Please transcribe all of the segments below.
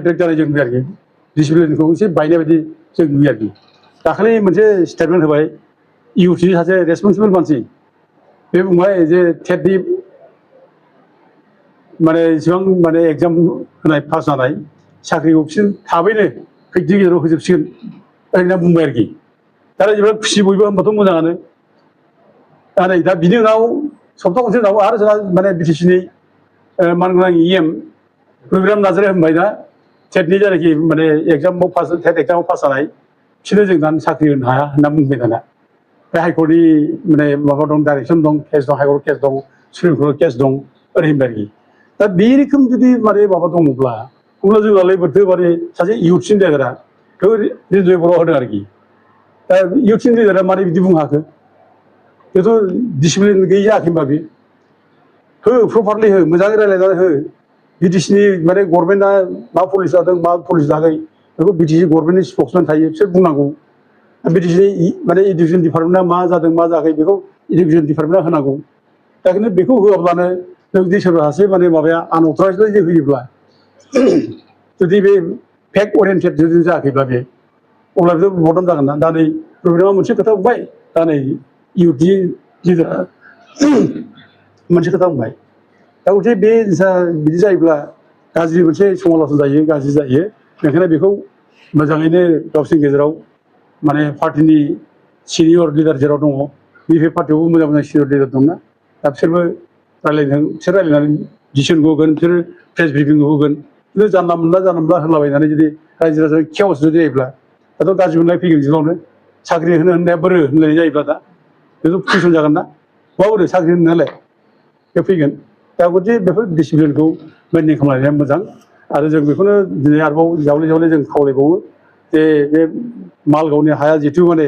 break जानाय जों नुयो आरोखि डिसिप्लिनखौ एसे बायनाय बायदि जों नुयो आरोखि दाखालि मोनसे स्टेटमेन्ट होबाय इउथनि सासे रेसपन्सिबल मानसि बे बुंबाय जे टेटनि माने इसेबां माने एग्जाम होनाय पास जानाय साख्रिखौ बिसोर थाबैनो खैदिननि गेजेराव होजोबसिगोन ओरैनो बुंबाय आरोखि दा जोबोद खुसि बयबो होनबाथ' मोजाङानो नै दा बिनि उनाव सप्ता खनसे उनाव आरो जोंहा माने बिटिसिनि मानगोनां इएम प्रग्राम नाजारि होनबाय दा टेटनि जायनाखि माने एग्जामाव पास टेट एग्जामाव पास जानाय बिसोरनो जों दानो साख्रि होनो हाया होनना बुंबाय दाना बे हाइकर्टनि माने माबा दं डाइरेक्सन दं केस दं हाइकर्ट केस दं सुप्रिम कर्ट केस दं ओरै होनबाय आरोखि दा बे रोखोम जुदि माने माबा दङब्ला अब्ला जोंनालाय बोरैथो माने सासे इउथसिन लिडारा रिजय बर' होदों आरोखि दा इउथसिन लिडारा मारै बिदि बुंनो हाखो बेथ' डिसिप्लिन गैयि जायाखै होनबा बे हो प्रपारलि हो मोजाङै रायज्लायनानै हो बिटिसिनि माने गभर्नमेन्टआ मा पलिसि लादों मा पलिसि लायाखै बेखौ बिटिसि गभर्नमेन्टनि स्पक्समेन थायो बिसोर बुंनांगौ बिटिसिनि माने इडुकेसन डिपार्टमेन्टआ मा जादों मा जायाखै बेखौ इडुकेसन डिपार्टमेन्टआ होनांगौ दा खिन्थु बेखौ होआब्लानो जों जुदि सोरबा सासे माने माबाया आनअथराइजड जुदि होयोब्ला जुदि बे फेक्ट अरियेन्टेड जुदि जायाखैब्ला बे अब्ला बेथ' बदनाम जागोन ना दा नै प्रग्रामा मोनसे खोथा बुंबाय दा नै इउथनि लिडारा मोनसे खोथा बुंबाय दा गथे बे बिदि जायोब्ला गाज्रि मोनसे समालसन जायो गाज्रि जायो बेनिखायनो बेखौ मोजाङैनो गावसोरनि गेजेराव माने पार्टिनि सिनियर लिडार जेराव दङ बे पार्टियावबो मोजां मोजां सिनियर लिडार दंना दा बिसोरबो बिसोर रायज्लायनानै डिसिसनखौ होगोन बिसोरो प्रेस ब्रिफिंखौ होगोन खिन्थु जानला मोनला होलाबायनानै जुदि रायजो राजा केअस जुदि जायोब्ला दाथ' गाज्रि मोननाय फैगोन जिउआवनो साख्रि होननाया बोरो होनलायनाय जायोब्ला दा बेथ' कुइसन जागोन ना माबोरै साख्रि होननायालाय बे फैगोन दा गथे बेफोर डिसिप्लिनखौ मेनटेन खालामनाया मोजां आरो जों बेखौनो दिनै आरोबाव जावले जावले जों खावलायबावो जे बे मालगावनि हाया जिहेथु माने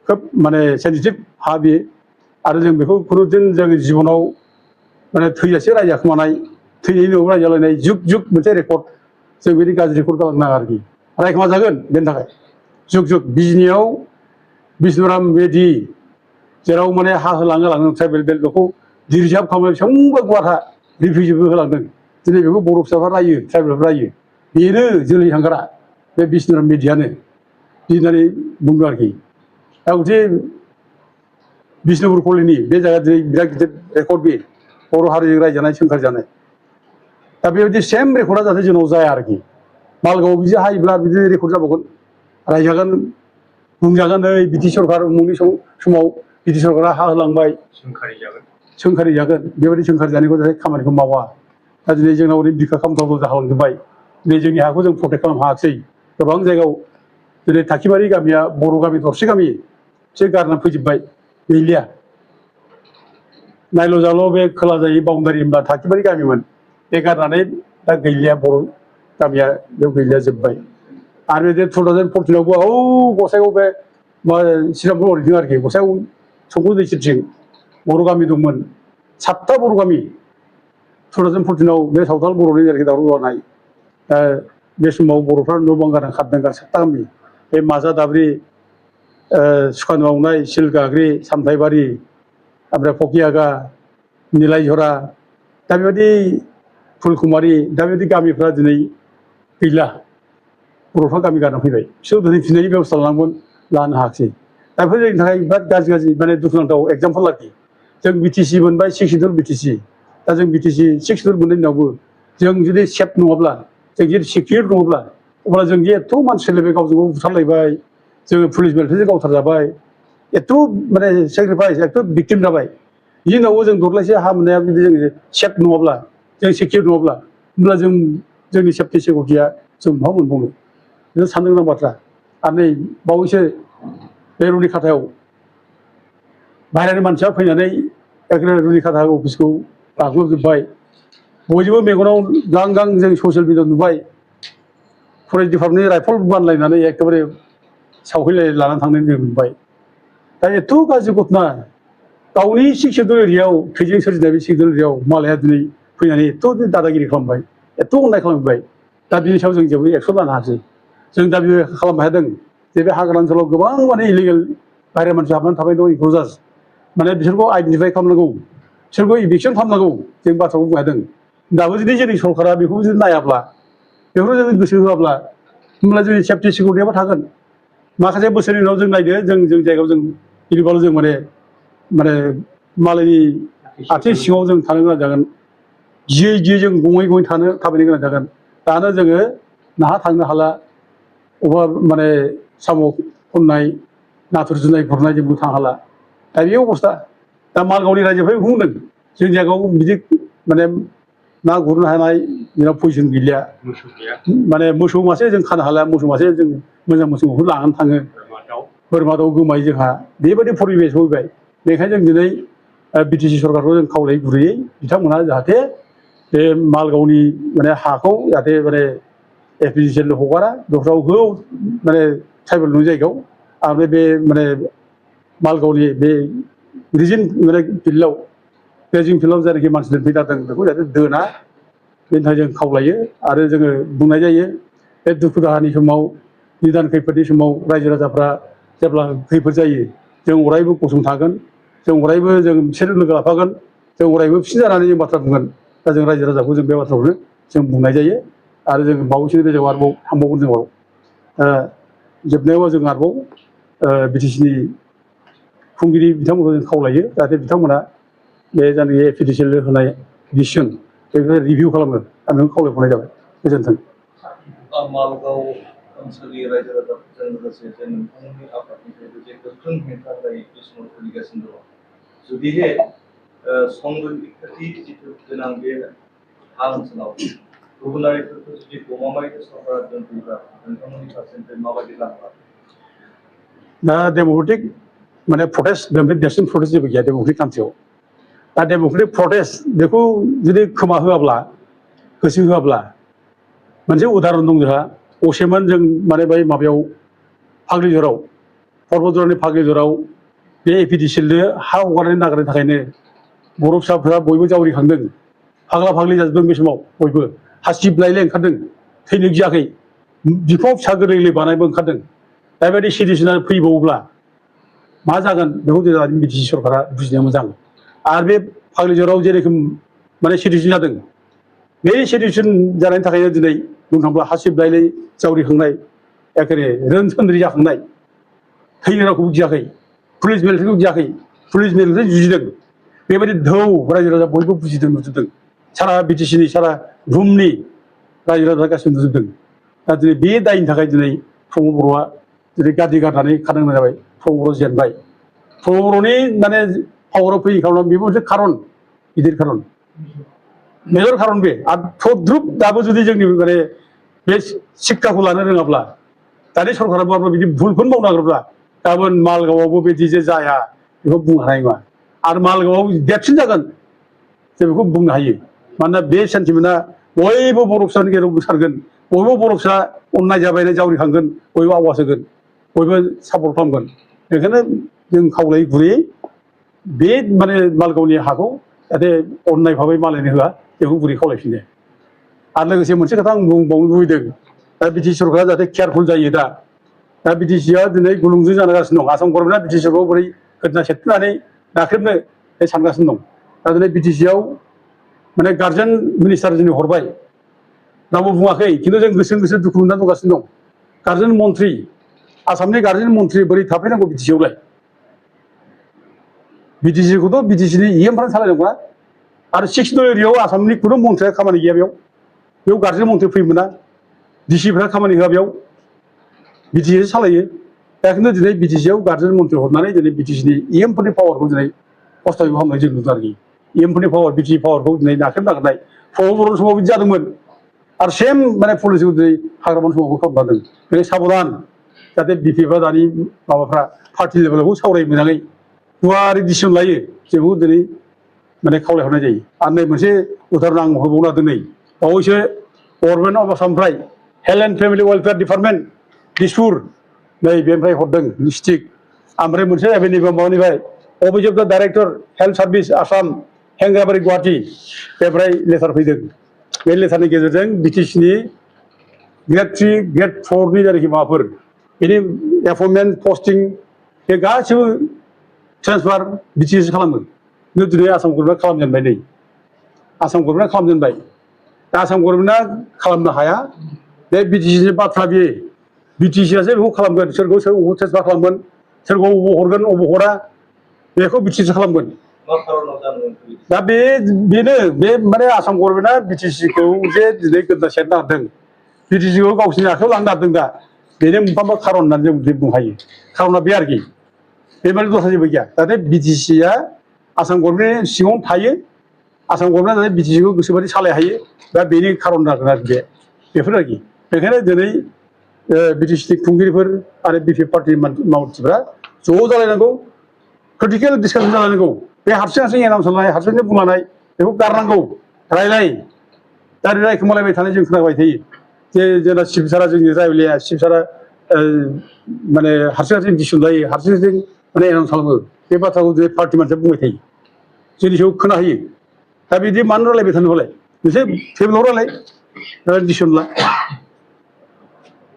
खोब माने सेन्सिटिभ हा बेयो आरो जों बेखौ खुनुदिन जों जिबनाव माने थैजासे रायजाखोमानाय थैनायनि उनाव रायजालायनाय जुग जुग मोनसे रेकर्ड जों बिदि गाज्रि रेकर्ड खालामनो नाङा आरोखि रायखोमा जागोन बेनि थाखाय जुग जुग बिजनियाव बिष्णुराम मेधि जेराव माने हा होलाङो ट्राइबेल बेल्ट बेखौ रिजार्भ खालामनाय बेसेबांबा गुवार हा रिफिउजिबो होलांदों दिनै बेखौ बर' फिसाफ्रा रायो ट्राइबेलफ्रा रायो बेनो जोलै थांग्रा बे बिष्णुराम मेधियानो बिदि होननानै बुंदों आरोखि दा गथे बिष्णुपुर कलनि बे जायगा दिनै बिराद गिदिर रेकर्ड बे बर' हारिजों रायजानाय सोंखार जानाय दा बेबायदि सेम रेकर्डआ जाहाथे जोंनाव जाया आरोखि मालगाव बिदि हायोब्ला बिदि रेकर्ड जाबावगोन रायजागोन बुंजागोन नै बिटि सरकार उमुखनि समाव बिटि सरकारा हा होलांबाय सोंखारि जागोन बेबायदि सोंखारि जानायखौ जाहाथे खामानिखौ मावा दा दिनै जोंनाव ओरै बिखा खामथावथाव जालांजोब्बाय दिनै जोंनि हाखौ जों प्रटेक्ट खालामनो हायाखिसै गोबां जायगायाव दिनै थाखिबारि गामिया बर' गामि दरसे गामि बिसोर गारनानै फैजोब्बाय गैलिया नायल' जाल' बे खोला जायै बाउण्डारि होनबा थाखिबारि गामिमोन बे गारनानै दा गैलिया बर' गामिया बेयाव गैलिया जोब्बाय आरो बे 2014आवबो गसाइगाव बे श्रीरामपुर ओरैथिं आरोखि गसाइगाव संकस दैसिरथिं बर' गामि दंमोन 7टा बर' गामि 2014आव बे सावथाल बर'नि जायगाखि दावराव जानाय बे समाव बर'फ्रा न' बां गारना खारदों 7टा गामि बे माजा दाब्रि सुखान बावनाय सिलगाग्रि सामथाइबारि ओमफ्राय फकियागा निलायझरा दा बेबायदि फुलकुमारि दा बेबायदि गामिफ्रा दिनै गैला बर'फ्रा गामि गारना फैबाय बिसोर दोनफिननायनि बेबस्था लानो हायाखिसै दा बेफोर जोंनि थाखाय बिराद गाज्रि माने दुखुनांथाव एग्जाम्पल आरोखि जों बिटिसि मोनबाय 6 सिडुल बिटिसि दा जों बिटिसि 6 सिडुल मोननायनि उनावबो जों जुदि सेफ नङाब्ला जों जुदि सिकिउर नङाब्ला अब्ला जों जे एथ' मानसि सोलायबाय गावजों गाव बुथारलायबाय जोङो पुलिस बेल्टजों गावथारजाबाय एथ' माने सेक्रिफाइस एथ' भिक्टिम जाबाय बिनि उनावबो जों दरलायसे हा मोननाया जुदि जों सेफ नङाब्ला जों सिकिउर नङाब्ला होमब्ला जोंनि सेफटि सिकिउरिटिया जों बहा मोनबावनो बेखौ साननो गोनां बाथ्रा आरो नै बावैसो बे रुनिखाथायाव बाहेरानि मानसिया फैनानै एकेबारे रुनिखाथा अफिसखौ गाग्लोबजोब्बाय बयनिबो मेगनाव गां गां जों ससियेल मिडियायाव नुबाय फरेस्ट डिपार्टमेन्टनि राइफल बानलायनानै एकेबारे सावहैलाय लानानै थांनाय जों नुबाय दा एथ' गाज्रि घटना गावनि 6 सिडुल एरियायाव थैजों सोरजिनाय बे 6 सिडुल एरियायाव मालाया दिनै फैनानै एथ' दादागिरि खालामबाय एथ' अननाय खालामबाय दा बिनि सायाव जों जेबो एक्सन लानो हायासै जों दा बे खालामनो हादों जे बे हाग्रा ओनसोलाव गोबां माने इलिगेल बाहेरा मानसि हाबनानै थाबाय दं इनक्लुजार्स माने बिसोरखौ आइडेन्टिफाइ खालामनांगौ बिसोरखौ इभिकसन खालामनांगौ जों बाथ्राखौ बुंनो हादों दाबो जुदि जोंनि सरकारा बेखौ जुदि नायाब्ला बेफोराव जों गोसो होआब्ला होमब्ला जोंनि सेफटि सिकिउरिटियाबो थागोन माखासे बोसोरनि उनाव जों नायदो जों जायगायाव जों गिदिरबाल' जों माने मालायनि आथिं सिङाव जों थानो गोनां जागोन गियै जों गङै थाबायनो गोनां जागोन दानो जोङो नाहा थांनो हाला अबा माने साम' खननाय नाथुर जुनाय गुरनाय जोंबो थांनो हाला दा बे अबस्था दा मालगावनि रायजोफ्रा बुंदों जोंनि जायगायाव बिदि माने ना गुरनो हानाय जोंनाव पजिसन गैलिया माने मोसौ मासे जों खानो हाला मोसौ मासे जों मोजां मोसौखौ लानानै थाङो बोरमा दाउ गोमायो जोंहा बेबायदि परिबेस फैबाय बेखायनो जों दिनै बिटिसि सरकारखौ जों खावलायो गुरैयै बिथांमोना जाहाथे बे मालगावनि माने हाखौ जाहाथे माने एफिसियेन्टलि हगारा दस्रायाव हो माने ट्राइबेल नङि जायगायाव आरो बे माने मालगावनि बे रिजिन माने फिल्डआव रेजिं फिल्डआव जायनाखि मानसिफोर फैनादों बेखौ जाहाथे दोना बेनि थाखाय जों खावलायो आरो जोङो बुंनाय जायो बे दुखु दाहानि समाव निदान खैफोदनि समाव रायजो राजाफ्रा जेब्ला खैफोद जायो जों अरायबो गसंथागोन जों अरायबो जों बिसोर लोगो लाफागोन जों अरायबो फिन जानानै जों बाथ्रा बुंगोन दा जों रायजो राजाखौ जों बे बाथ्राखौनो जों बुंनाय जायो आरो जों बावैसोनि गेजेराव आरोबाव थांबावगोन जों जोबनायाव जों आरोबाव बिटिसिनि खुंगिरि बिथांमोनखौ जों खावलायो जाहाथे बिथांमोना बे जायनाखि एफिसियेन्ट होनाय डिसिसन बेखौ रिभिउ खालामो आं बेखौ खावलायहरनाय जाबाय गोजोन्थों मालगाव ओनसोलनि रायजो राजाफोरजों लोगोसे जे नोंथांमोननि आफादनिफ्रायबो जे गोख्रों हेंथा होनाय बे समाव सोलिगासिनो दङ जुदिहे संरैखाथि जिथु गोनां बे हा ओनसोलाव गुबुनारिफोरखौ जुदि गमामायैनो सरकारा दोनफैयोब्ला नोंथांमोननि फारसेनिफ्राय माबायदि लामा दा डेम'क्रेटिक माने प्रटेस्ट बेनिफ्राय देरसिन प्रटेस्ट जेबो गैया डेम'क्रेटिक कान्ट्रियाव दा डेम'क्रेटिक प्रटेस्ट बेखौ जुदि खोमा होआब्ला गोसो होआब्ला मोनसे उदाहरन दं जोंहा असेमोन जों माने बै माबायाव फाग्लिजराव पर्बतजरानि फाग्लिजराव बे एपिडिसिएलनो हा हगारनो नागिरनो थाखायनो बर' फिसाफोरा बयबो जावरिखांदों फाग्ला फाग्लि जाजोबदों बे समाव बयबो हासिबलायलाय ओंखारदों थैनो गियाखै बिफाव फिसा गोरलै गोरलै बानायबो ओंखारदों दा बेबायदि सिटुवेसना फैबावोब्ला मा जागोन बेखौ जों बिटिसि सरकारा बुजिनो मोजां आरो बे फाग्लिजराव जेरोखोम माने सिटुवेसन जादों बे सिटुवेसन जानायनि थाखायनो दिनै बुंनो थाङोब्ला हासिबलायलाय जावरिखांनाय एखेबारे रोनसोन्द्रि जाखांनाय थैनो रावखौबो गियाखै पुलिस मिलिटारिखौ गियाखै पुलिस मिलिटारि जुजिदों बेबायदि धौ रायजो राजा बयबो बुजिदों नुजोबदों सारा बिटिसिनि सारा बुहुमनि रायजो राजा गासिबो नुजोबदों दा दिनै बे दायनि थाखाय दिनै प्रमद बर'आ दिनै गादि गारनानै खारनो गोनां जाबाय प्रमद बर' जेनबाय प्रमद बर'नि माने पावाराव फैयै खारनाव बेबो मोनसे खारन गिदिर खारन मेजर खारन बे आरो थद्रुब दाबो जुदि जोंनि माने बे शिक्षाखौ लानो रोङाब्ला दानि सरकाराबो बिदि भुलखौनो मावनो नागिरोब्ला गाबोन मालगावआवबो बिदि जे जाया बेखौ बुंनो हानाय नङा आरो मालगावआव देरसिन जागोन जों बेखौ बुंनो हायो मानोना बे सेन्टिमेन्टआ बयबो बर' फिसानि गेजेराव गोसारगोन बयबो बर' फिसा अननाय जाबायनाय जावरिखांगोन बयबो आवाज होगोन बयबो सापर्ट खालामगोन बेखायनो जों खावलायो गुरैयै बे माने मालगावनि हाखौ जाहाथे अननाय भाबै मालायनो होआ बेखौ गुरै खावलायफिनो आरो लोगोसे मोनसे खोथा आं बुंबावनो लुबैदों दा बिटिसि सरकारा जाहाथे केयारफुल जायो दा बिटिसिआ दिनै गुलुंजों जागासिनो दं आसाम गभर्नमेन्टआ बिटिसिखौ बोरै गोदना सेबनानै नाख्रेबनो बे सानगासिनो दं दा दिनै बिटिसिआव माने गार्जेन मिनिस्टार दिनै हरबाय रावबो बुङाखै खिन्थु जों गोसो दुखु मोननानै दंगासिनो दं गार्जेन मन्थ्रि आसामनि गार्जेन मन्थ्रि बोरै थाफैनांगौ बिटिसिआवलाय बिटिसिखौथ' बिटिसिनि इएमफ्रानो सालायनांगौना आरो 6 नं एरियायाव आसामनि खुनु मन्थ्रिया खामानि गैया बेयाव गार्जेन मन्थ्रि फैनो मोना डिसिफ्रा खामानि होआ बेयाव बिटिसिसो सालायो दा खिन्थु दिनै बिटिसिआव गार्जेन मन्थ्रि हरनानै दिनै बिटिसिनि इएमफोरनि पावारखौ दिनै खस्थ'यै खालामनाय जों नुदों आरोखि इएमफोरनि पावार बिटिसि पावारखौ दिनै नाख्रेबनो नागिरनाय प्रमद बर'नि समाव बिदि जादोंमोन आरो सेम माने पलिसिखौ दिनै हाग्रामानि समावबो खालामनांदों बेखायनो साबधान जाहाथे बिपिएफआ दानि माबाफ्रा पार्टि लेभेलावबो सावरायो मोजाङै गुवारै डिसिसन लायो जों बेखौ दिनै माने खावलायहरनाय जायो आरो नै मोनसे उदाहरन आं होबावना दिनै बावैसो गभर्नमेन्ट अफ आसामनिफ्राय health and family welfare department Dispur नै बेनिफ्राय हरदों डिस्ट्रिक्ट ओमफ्राय मोनसे नैबे माबानिफ्राय office of the director health service Assam Hengrabari Guwahati बेनिफ्राय लेटार फैदों बे लेटारनि गेजेरजों बिटिसिनि ग्रेड 3 ग्रेड 4नि जायनाखि माबाफोर बेनि एपइन्टमेन्ट पस्टिं बे गासिबो ट्रेन्सफार बिटिसि खालामो खिन्थु दिनै आसाम गभर्नमेन्टआ खालामजेनबाय नै आसाम गभर्नमेन्टआ खालामजेनबाय दा आसाम गभर्नमेन्टआ खालामनो हाया बे बिटिसिनि बाथ्रा बेयो बिटिसिआसो बेखौ खालामगोन सोरखौ ट्रेन्सफार खालामगोन सोरखौ अबाव हरगोन अबाव हरा बेखौ बिटिसि खालामगोन मा खारनाव जानो मोनखो दा बेनो बे माने आसाम गभर्नमेन्टआ बिटिसिखौ जे दिनै गोदना सेरनो हादों बिटिसिखौ गावसिनि आखायाव लांनो हादों दा बेनो मोनफा मोनफा खारन होननानै जों बुंनो हायो खारना बे आरोखि बे माने दस्रा जेबो गैया जाहाथे बिटिसिआ आसाम गभर्नमेन्टनि सिङावनो थायो आसाम गभर्नमेन्टआ जाहाथे बिटिसिखौ गोसोबादि सालाय हायो दा बेनि खारन जागोन आरो बेफोर आरोखि बेखायनो दिनै बिटिसिनि खुंगिरिफोर आरो बिपि पार्टी मावथिफ्रा ज' जालायनांगौ क्रिटिकेल डिसकासन जालायनांगौ बे हारसिं हारसिं एनाउन्स खालामनाय हारसिंनो बुंलांनाय बेखौ गारनांगौ रायलाय दा रायखोमालायबाय थानाय जों खोनाबाय थायो जे जोंना शिबसारा जोंनि रायलाया शिबसारा माने हारसिं हारसिं डिसिसन लायो हारसिं हारसिं माने एनाउन्स खालामो बे बाथ्राखौ जे पार्टी मानसिया बुंबाय थायो जोंनि सायाव खोनाहोयो दा बिदि मानो रायलायबाय थानो फालाय मोनसे टेबोलाव रायलाय डिसिसन ला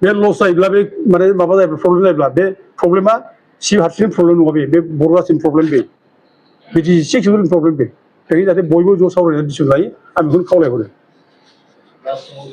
बे लस जायोब्ला बे माने माबा जायोब्ला प्रब्लेम जायोब्ला बे प्रब्लेमा सिब हारसिंनि प्रब्लेम नङा बे बर' जाथिनि प्रब्लेम बे बिटिसि सिक्सनि प्रब्लेम बे बेखायनो जाहाथे बयबो ज' सावरायनानै डिसिसन लायो आं बेखौनो खावलायहरो लास्ट समाव